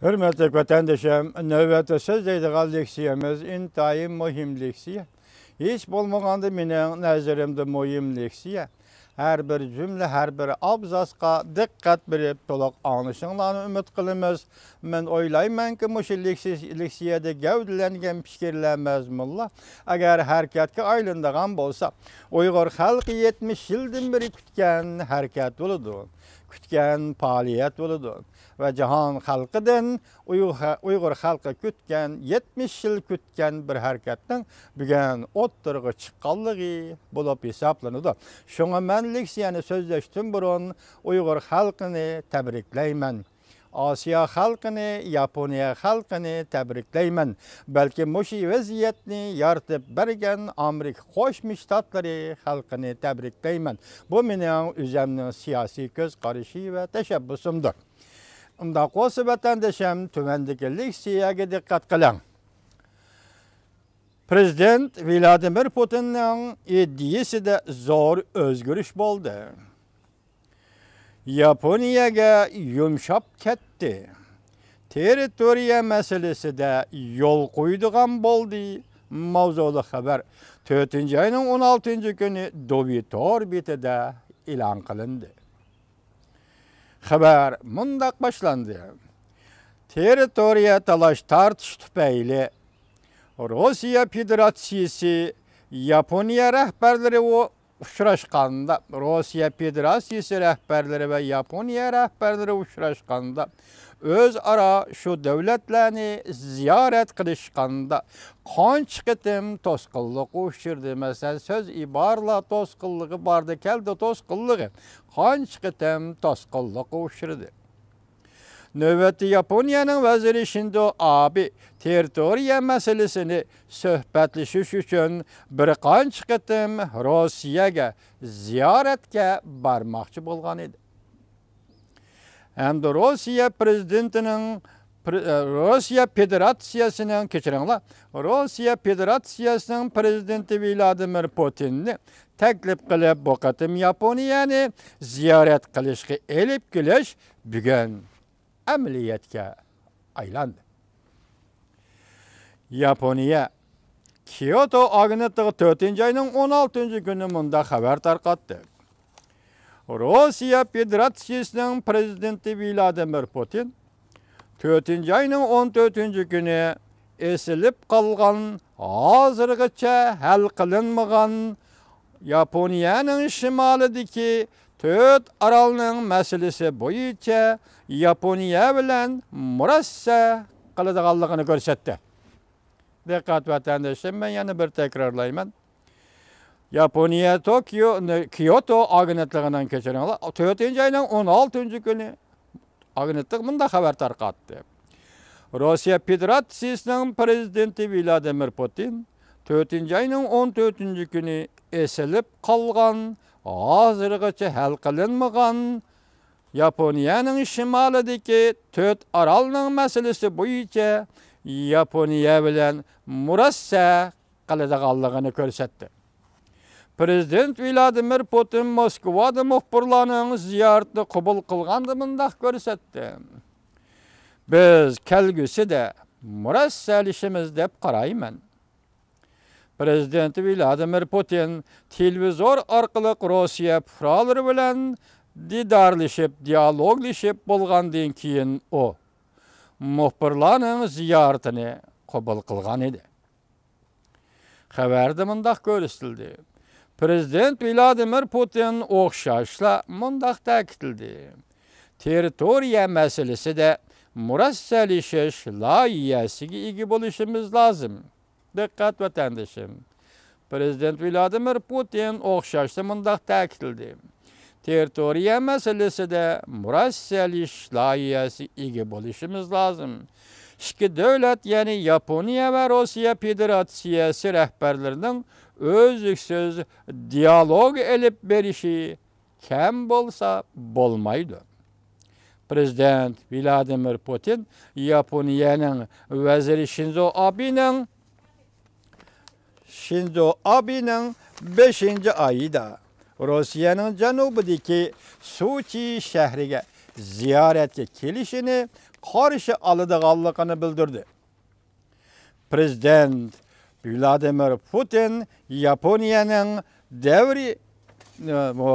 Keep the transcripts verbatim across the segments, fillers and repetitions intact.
ھۆرمەتلىك ۋەتەندىشىم، نۆۋەتتە سۆزلەيدىغان لېكسىيەمىز ئىنتايىن مۇھىم لېكسىيە. ھېچ بولمىغاندا مېنىڭ نەزىرىمدە مۇھىم لېكسىيە. ھەر بىر جۈملە، ھەر بىر ئابزاسقا دىققەت بېرىپ، تولۇق ئاڭلىشىڭلارنى ئۈمىد قىلىمىز. مەن ئويلايمەنكى، مۇشۇ لېكسىي-، لېكسىيەدە گەۋدىلەنگەن پىكىرلەر، مەزمۇنلار ئەگەر ھەرىكەتكە ئايلىنىدىغان بولسا، ئۇيغۇر خەلقى يەتمىش يىلدىن بېرى كۈتكەن ھەرىكەت بولىدۇ، كۈتكەن پائالىيەت بولىدۇ ۋە جاھان خەلقىدىن ئۇيغۇر خە-، ئۇيغۇر خەلقى كۈتكەن، يەتمىش يىل كۈتكەن بىر ھەرىكەتنىڭ بۈگۈن ئوتتۇرىغا چىققانلىقى بولۇپ ھېسابلىنىدۇ. شۇڭا مەن لېكسىيەنى سۆزلەشتىن بۇرۇن ئۇيغۇر خەلقىنى تەبرىكلەيمەن. ئاسىيا خەلقىنى، ياپونىيە خەلقىنى تەبرىكلەيمەن. بەلكى مۇشۇ ۋەزىيەتنى يارىتىپ بەرگەن ئامېرىكا قوشما شتاتلىرى خەلقىنى تەبرىكلەيمەن. بۇ مېنىڭ ئۆزۈمنىڭ سىياسىي كۆز قارىشى ۋە تەشەببۇسۇمدۇر. ئۇنداق بولسا، ۋەتەندىشىم، تۆۋەندىكى لېكسىيەگە دىققەت قىلىڭ. پىرېزىدېنت ۋلادىمىر پۇتىننىڭ ئىدىيىسىدە زور ئۆزگىرىش بولدى. ياپونىيەگە يۇمشاپ كەتتى. تېررىتورىيە مەسىلىسىدە يول قويىدىغان بولدى. ماۋزۇلۇق خەۋەر تۆتىنچى ئاينىڭ ئون ئالتىنچى كۈنى دوۋى تور بېتىدە ئېلان قىلىندى. خەۋەر مۇنداق باشلاندى. تېررىتورىيە تالاش-تارتىش تۈپەيلى روسىيە فېدېراتسىيىسى ياپونىيە رەھبەرلىرى ئۇ-، ئۇچراشقاندا، روسىيە فېدېراتسىيىسى رەھبەرلىرى ۋە ياپونىيە رەھبەرلىرى ئۇچراشقاندا، ئۆزئارا شۇ دۆلەتلەرنى زىيارەت قىلىشقاندا قانچە قېتىم توسقۇنلۇققا ئۇچرىدى؟ مەسىلەن، سۆز ئىبارىلەر توسقۇنلۇقى باردى، كەلدى توسقۇنلۇقى. قانچە قېتىم توسقۇنلۇققا ئۇچرىدى؟ نۆۋەتتە ياپونىيەنىڭ ۋەزىرى شىنزو ئابې تېررىتورىيە مەسىلىسىنى سۆھبەتلىشىش ئۈچۈن بىر قانچە قېتىم روسىيەگە زىيارەتكە بارماقچى بولغان ئىدى. ھەمدە روسىيە پىرېزىدېنتىنىڭ، پىر-، ئە، روسىيە فېدېراتسىيەسىنىڭ، كەچۈرۈڭلار، روسىيە فېدېراتسىيەسىنىڭ پىرېزىدېنتى ۋلادىمىر پۇتىننى تەكلىپ قىلىپ، بۇ قېتىم ياپونىيەنى زىيارەت قىلىشقا ئېلىپ كېلىش بۈگۈن ئەمەلىيەتكە ئايلاندى. ياپونىيە كيوتو ئاگېنتلىقى تۆتىنچى ئاينىڭ ئون ئالتىنچى كۈنى مۇنداق خەۋەر تارقاتتى. روسىيە فېدېراتسىيىسىنىڭ پىرېزىدېنتى ۋلادىمىر پۇتىن تۆتىنچى ئاينىڭ ئون تۆتىنچى كۈنى ئېسىلىپ قالغان، ھازىرغىچە ھەل قىلىنمىغان ياپونىيەنىڭ شىمالىدىكى تۆت ئارالنىڭ مەسىلىسى بويىچە ياپونىيە بىلەن مۇرەسسە قىلىدىغانلىقىنى كۆرسەتتى. دىققەت ۋەتەندىشىم، مەن يەنە بىر تەكرارلايمەن. ياپونىيە توكيو، كيوتو ئاگېنتلىقىنىڭ، كەچۈرۈڭلار، تۆتىنچى ئاينىڭ ئون ئالتىنچى كۈنى ئاگېنتلىق مۇنداق خەۋەر تارقاتتى. روسىيە فېدېراتسىيىسىنىڭ پىرېزىدېنتى ۋلادىمىر پۇتىن تۆتىنچى ئاينىڭ ئون تۆتىنچى كۈنى ئېسىلىپ قالغان، ھازىرغىچە ھەل قىلىنمىغان ياپونىيەنىڭ شىمالىدىكى تۆت ئارالنىڭ مەسىلىسى بويىچە ياپونىيە بىلەن مۇرەسسە قىلىدىغانلىقىنى كۆرسەتتى. پىرېزىدېنت ۋلادىمىر پۇتىن موسكۋادا مۇخبىرلارنىڭ زىيارىتىنى قوبۇل قىلغاندا مۇنداق كۆرسەتتى: بىز كەلگۈسىدە مۇرەسسەلىشىمىز دەپ قارايمەن. پىرېزىدېنت ۋلادىمىر پۇتىن تېلېۋىزور ئارقىلىق روسىيە پۇقرالىرى بىلەن دىدارلىشىپ، دىيالوگلىشىپ بولغاندىن كېيىن، ئۇ مۇخبىرلارنىڭ زىيارىتىنى قوبۇل قىلغان ئىدى. خەۋەردە مۇنداق كۆرسىتىلدى: پىرېزىدېنت ۋلادىمىر پۇتىن ئوخشاشلا مۇنداق تەكىتلىدى: تېررىتورىيە مەسىلىسىدە مۇرەسسەلىشىش لايىھەسىگە ئىگە بولۇشىمىز لازىم. دىققەت ۋەتەندىشىم! پىرېزىدېنت ۋلادىمىر پۇتىن ئوخشاشلا مۇنداق تەكىتلىدى: تېررىتورىيە مەسىلىسىدە مۇرەسسەلىشىش لايىھەسىگە ئىگە بولۇشىمىز لازىم. ئىككى دۆلەت، يەنى ياپونىيە ۋە روسىيە فېدېراتسىيەسى رەھبەرلىرىنىڭ ئۈزلۈكسىز دىيالوگ ئېلىپ بېرىشى كەم بولسا بولمايدۇ. پىرېزىدېنت ۋلادىمىر پۇتىن ياپونىيەنىڭ ۋەزىرى شىنزو ئابېنىڭ، شىنزو ئابېنىڭ بەشىنچى ئايدا روسىيەنىڭ جەنۇبىدىكى سوچى شەھىرىگە زىيارەتكە كېلىشىنى قارشى ئالىدىغانلىقىنى بىلدۈردى. پرېزىدېنت ۋلادىمىر پۇتىن ياپونىيەنىڭ دەۋرى، ئە، بۇ،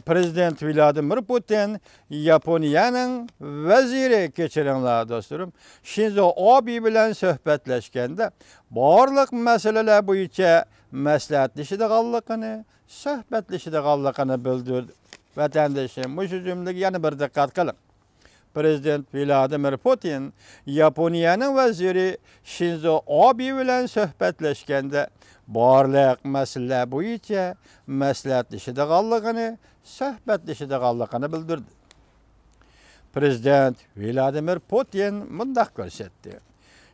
پرېزىدېنت ۋلادىمىر پۇتىن ياپونىيەنىڭ ۋەزىرى، كەچۈرۈڭلار دوستلىرىم، شىنزو ئابې بىلەن سۆھبەتلەشكەندە بارلىق مەسىلىلەر بويىچە مەسلىھەتلىشىدىغانلىقىنى، سۆھبەتلىشىدىغانلىقىنى بىلدۈردى. ۋەتەندىشىم، مۇشۇ جۈملىگە يەنە بىر دىققەت قىلىڭ. پرېزىدېنت ۋلادىمىر پۇتىن ياپونىيەنىڭ ۋەزىرى شىنزو ئابې بىلەن سۆھبەتلەشكەندە بارلىق مەسىلىلەر بويىچە مەسلىھەتلىشىدىغانلىقىنى، سۆھبەتلىشىدىغانلىقىنى بىلدۈردى. پرېزىدېنت ۋلادىمىر پۇتىن مۇنداق كۆرسەتتى.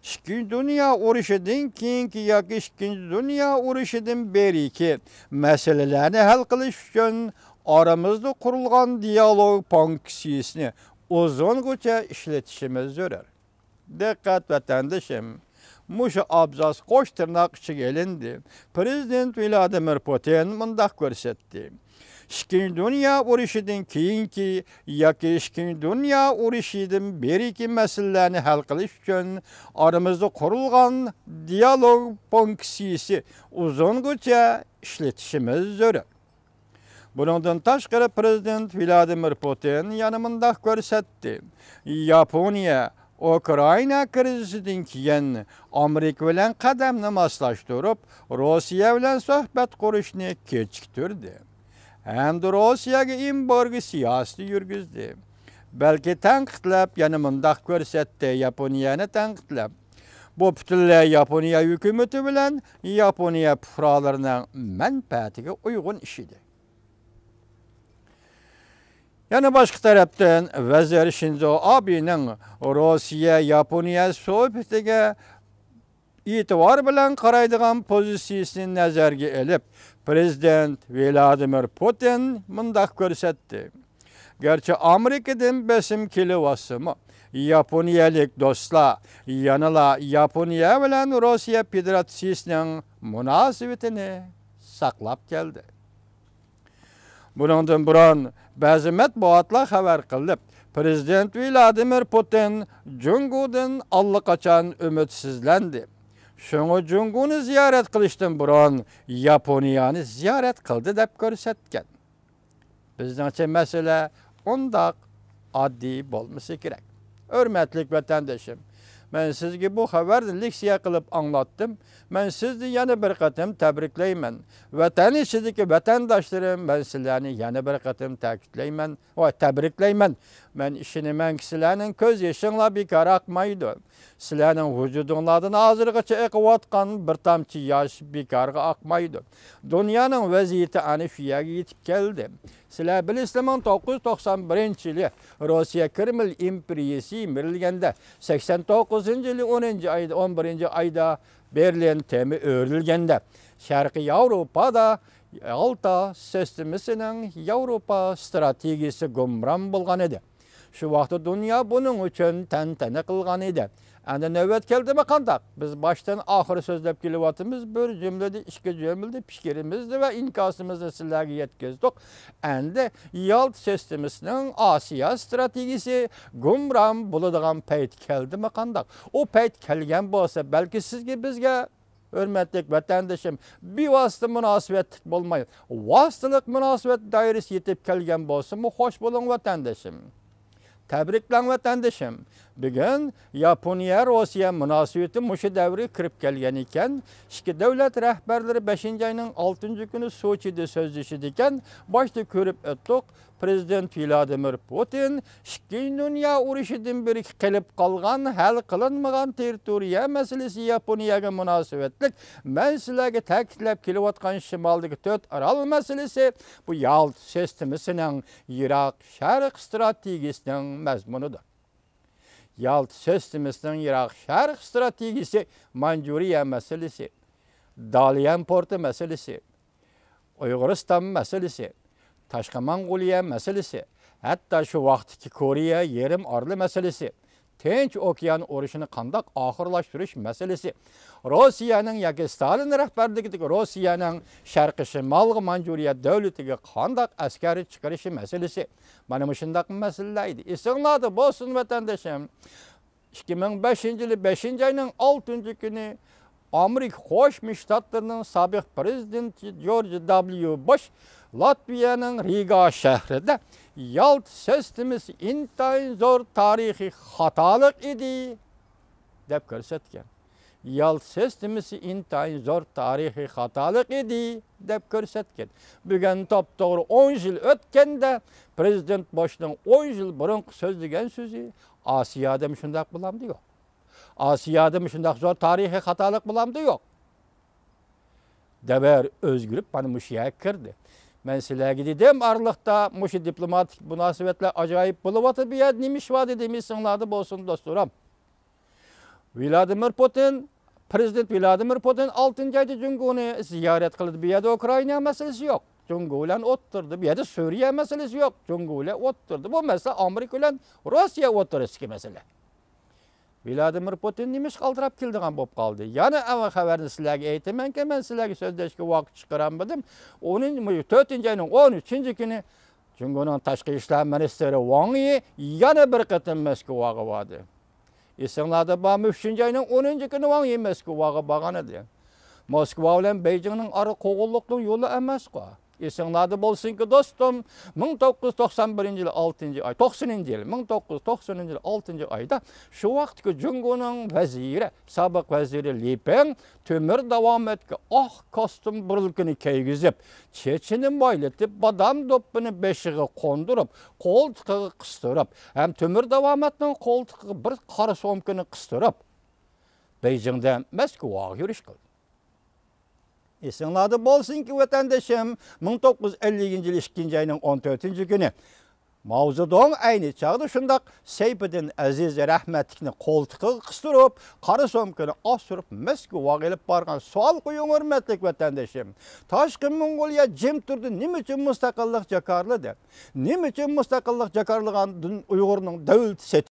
ئىككىنچى دۇنيا ئۇرۇشىدىن كېيىنكى ياكى ئىككىنچى دۇنيا ئۇرۇشىدىن بېرىكى مەسىلىلەرنى ھەل قىلىش ئۈچۈن ئارىمىزدا قۇرۇلغان دىيالوگ فۇنكسىيىسىنى ئۇزۇنغىچە ئىشلىتىشىمىز زۆرۈر. دىققەت ۋەتەندىشىم، مۇشۇ ئابزاس قوش تىرناق ئىچىگە ئېلىندى. پرېزىدېنت ۋلادىمىر پۇتىن مۇنداق كۆرسەتتى. ئىككىنچى دۇنيا ئۇرۇشىدىن كېيىنكى ياكى ئىككىنچى دۇنيا ئۇرۇشىدىن بېرىكى مەسىلىلەرنى ھەل قىلىش ئۈچۈن ئارىمىزدا قۇرۇلغان دىيالوگ فۇنكسىيىسى ئۇزۇنغىچە ئىشلىتىشىمىز زۆرۈر. بۇنىڭدىن تاشقىرى، پرېزىدېنت ۋلادىمىر پۇتىن يەنە مۇنداق كۆرسەتتى: ياپونىيە ئۇكرائىنا كىرىزىسىدىن كېيىن ئامېرىكا بىلەن قەدەمنى ماسلاشتۇرۇپ، روسىيە بىلەن سۆھبەت قۇرۇشنى كېچىكتۈردى ھەمدە روسىيەگە ئېمبارگو سىياسىتى يۈرگۈزدى. بەلكى تەنقىدلەپ يەنە مۇنداق كۆرسەتتى، ياپونىيەنى تەنقىدلەپ، بۇ پۈتۈنلەي ياپونىيە ھۆكۈمىتى بىلەن ياپونىيە پۇقرالىرىنىڭ مەنپەئەتىگە ئۇيغۇن ئىش ئىدى. يەنە باشقا تەرەپتىن، ۋەزىر شىنزو ئابېنىڭ روسىيە-ياپونىيە سۆھبىتىگە ئېتىبار بىلەن قارايدىغان پوزىتسىيىسىنى نەزەرگە ئېلىپ، پرېزىدېنت ۋلادىمىر پۇتىن مۇنداق كۆرسەتتى: گەرچە ئامېرىكىدىن بېسىم كېلىۋاتسىمۇ، ياپونىيەلىك دوستلار يەنىلا ياپونىيە بىلەن روسىيە فېدېراتسىيىسىنىڭ مۇناسىۋىتىنى ساقلاپ كەلدى. بۇنىڭدىن بۇرۇن، بەزى مەتبۇئاتلار خەۋەر قىلىپ، پرېزىدېنت ۋلادىمىر پۇتىن جۇڭگودىن ئاللىقاچان ئۈمىدسىزلەندى. شۇڭا جۇڭگونى زىيارەت قىلىشتىن بۇرۇن ياپونىيەنى زىيارەت قىلدى دەپ كۆرسەتكەن. بىزنىڭچە مەسىلە ئۇنداق ئاددىي بولمىسا كېرەك. ھۆرمەتلىك ۋەتەندىشىم، مەن سىزگە بۇ خەۋەرنى لېكسىيە قىلىپ ئاڭلاتتىم. مەن سىزنى يەنە بىر قېتىم تەبرىكلەيمەن. ۋەتەن ئىچىدىكى ۋەتەنداشلىرىم، مەن سىلەرنى يەنە بىر قېتىم تەكىتلەيمەن ۋە تەبرىكلەيمەن. مەن ئىشىنىمەنكى، سىلەرنىڭ كۆز يېشىڭلار بىكار ئاقمايدۇ. سىلەرنىڭ ۋۇجۇدۇڭلاردىن ھازىرغىچە ئېقىۋاتقان بىر تامچە ياش بىكارغا ئاقمايدۇ. دۇنيانىڭ ۋەزىيىتى ئەنە شۇ يەرگە يېتىپ كەلدى. سىلەر بىلىسىلەر، مىڭ توققۇز يۈز توقسان بىرىنچى يىلى روسىيە كرېمل ئىمپېرىيىسى يىمىرىلگەندە، سەكسەن توققۇزىنچى يىلى ئونىنچى ئايدا، ئون بىرىنچى ئايدا بېرلىن تېمى ئۆرۈلگەندە، شەرقىي ياۋروپادا يالتا سىستېمىسىنىڭ ياۋروپا ستراتېگىيىسى گۇمران بولغان ئىدى. شۇ ۋاقىتتا دۇنيا بۇنىڭ ئۈچۈن تەنتەنە قىلغان ئىدى. ئەمدى نۆۋەت كەلدىمۇ قانداق؟ بىز باشتىن ئاخىر سۆزلەپ كېلىۋاتىمىز، بىر جۈملىدە، ئىككى جۈملىدە پىكرىمىزنى ۋە ئىنكاسىمىزنى سىلەرگە يەتكۈزدۇق. ئەمدى يالتا سىستېمىسىنىڭ ئاسىيا ستراتېگىيىسى گۇمران بولىدىغان پەيت كەلدىمۇ قانداق؟ ئۇ پەيت كەلگەن بولسا، بەلكى سىزگە، بىزگە، ھۆرمەتلىك ۋەتەندىشىم، بىۋاسىتە مۇناسىۋەتلىك بولماي، ۋاسىتىلىق مۇناسىۋەت دائىرىسى يېتىپ كەلگەن بولسىمۇ، خوش بولۇڭ، ۋەتەندىشىم. تەبرىكلەڭ، ۋەتەندىشىم. بۈگۈن ياپونىيە-روسىيە مۇناسىۋىتى مۇشۇ دەۋرگە كىرىپ كەلگەن ئىكەن. ئىككى دەۋلەت رەھبەرلىرى بەشىنچى ئاينىڭ ئالتىنچى كۈنى سوچىدا سۆزلىشىدىكەن. باشتا كۆرۈپ ئۆتتۇق. پرېزىدېنت ۋلادىمىر پۇتىن ئىككىنچى دۇنيا ئۇرۇشىدىن بېرى قېلىپ قالغان، ھەل قىلىنمىغان تېررىتورىيە مەسىلىسى، ياپونىيەگە مۇناسىۋەتلىك مەن سىلەرگە تەكىتلەپ كېلىۋاتقان شىمالدىكى تۆت ئارال مەسىلىسى، بۇ يالتا سىستېمىسىنىڭ يىراق شەرق ستراتېگىيىسىنىڭ مەزمۇنىدۇر. يالتا سىستېمىسىنىڭ يىراق شەرق ستراتېگىيىسى مانجۇرىيە مەسىلىسى، داليەن پورتى مەسىلىسى، ئۇيغۇرىستان مەسىلىسى، تاشقى موڭغۇلىيە مەسىلىسى، ھەتتا شۇ ۋاقىتتىكى كورېيە يېرىم ئارىلى مەسىلىسى، تىنچ ئوكيان ئۇرۇشىنى قانداق ئاخىرلاشتۇرۇش مەسىلىسى، روسىيەنىڭ ياكى ستالىن رەھبەرلىكىدىكى روسىيەنىڭ شەرقىي شىمالغا مانجۇرىيە دۆلىتىگە قانداق ئەسكەر چىقىرىشى مەسىلىسى، مانا مۇشۇنداق مەسىلىلەر ئىدى. ئېسىڭلاردا بولسۇن، ۋەتەندىشىم، ئىككى مىڭ بەشىنچى يىلى بەشىنچى ئاينىڭ ئالتىنچى كۈنى ئامېرىكا قوشما شتاتلىرىنىڭ سابىق پرېزىدېنتى جورج دابليۇ بۇش لاتۋىيەنىڭ رىگا شەھىرىدە يالتا سىستېمىسى ئىنتايىن زور تارىخىي خاتالىق ئىدى، دەپ كۆرسەتكەن. يالتا سىستېمىسى ئىنتايىن زور تارىخىي خاتالىق ئىدى، دەپ كۆرسەتكەن. بۈگۈن توپتوغرا ئون يىل ئۆتكەندە، پرېزىدېنت بۇشنىڭ ئون يىل بۇرۇنقى سۆزلىگەن سۆزى ئاسىيادىمۇ شۇنداق بولامدۇ؟ يوق. ئاسىيادىمۇ شۇنداق زور تارىخىي خاتالىق بولامدۇ؟ يوق. دەۋر ئۆزگىرىپ، مانا مۇشۇ يەرگە كىردى. مەن سىلەرگە دېدىم، ئارىلىقتا مۇشۇ دىپلوماتىك مۇناسىۋەتلەر ئاجايىپ بولۇۋاتىدۇ، بۇ يەردە نېمە ئىش بار دېدىم، ئېسىڭلاردا بولسۇن، دوستلىرىم. ۋلادىمىر پۇتىن، پرېزىدېنت ۋلادىمىر پۇتىن ئالتىنچى ئايدا جۇڭگونى زىيارەت قىلدى. بۇ يەردە ئۇكرائىنا مەسىلىسى يوق. جۇڭگو بىلەن ئوتتۇرىدا، بۇ يەردە سۈرىيە مەسىلىسى يوق. جۇڭگو بىلەن ئوتتۇرىدا. بۇ مەسىلە ئامېرىكا بىلەن روسىيە ئوتتۇرىسىدىكى مەسىلە. ۋلادىمىر پۇتىن نېمىشقا ئالدىراپ كېلىدىغان بولۇپ قالدى؟ يەنە ئەۋەل خەۋەرنى سىلەرگە ئېيتىمەنكى، مەن سىلەرگە سۆزلەشكە ۋاقىت چىقىرالمىدىم. ئۇنى تۆتىنچى ئاينىڭ ئون ئۈچىنچى كۈنى جۇڭگونىڭ تاشقى ئىشلار مىنىستىرى ۋاڭ يى يەنە بىر قېتىم مەسكۇۋاغا باردى. ئېسىڭلاردا بارمۇ، ئۈچىنچى ئاينىڭ ئونىنچى كۈنى ۋاڭ يى مەسكۇۋاغا بارغان ئىدى. موسكۋا بىلەن بېيجىڭنىڭ ئارا قوغۇنلۇقنىڭ يولى ئەمەسقۇ. ئېسىڭلاردا بولسۇنكى، دوستۇم، مىڭ توققۇز يۈز توقسان بىرىنچى يىل ئالتىنچى ئاي، توقسىنىنچى يىل، مىڭ توققۇز يۈز توقسىنىنچى يىل ئالتىنچى ئايدا شۇ ۋاقىتتىكى جۇڭگونىڭ ۋەزىرى، سابىق ۋەزىرى لى پېڭ تۆمۈر داۋامەتكە ئاق كاستيۇم بۇرۇلكىنى كىيگۈزۈپ، چېچىنى مايلىتىپ، بادام دوپپىنى بېشىغا قوندۇرۇپ، قولتۇقىغا قىستۇرۇپ، ھەم تۆمۈر داۋامەتنىڭ قولتۇقىغا بىر قارا سومكىنى قىستۇرۇپ، بېيجىڭدە مەسكۇۋاغا يۈرۈش قىلدى. ئېسىڭلاردا بولسۇنكى، ۋەتەندىشىم، مىڭ توققۇز يۈز ئەللىكىنچى يىل ئىككىنچى ئاينىڭ ئون تۆتىنچى كۈنى ماۋزېدۇڭ ئەينى چاغدا شۇنداق سەيپىدىن ئەزىز رەھمەتلىكنى قولتۇقىغا قىستۇرۇپ، قارا سومكىنى ئاستۇرۇپ، مەسكۇۋاغا ئېلىپ بارغان. سوئال قويۇڭ، ھۆرمەتلىك ۋەتەندىشىم. تاشقى موڭغۇلىيە جىم تۇردى، نېمە ئۈچۈن مۇستەقىللىق جاكارلىدى؟ نېمە ئۈچۈن مۇستەقىللىق جاكارلىغاندىن ئۇيغۇرنىڭ دۆلىتى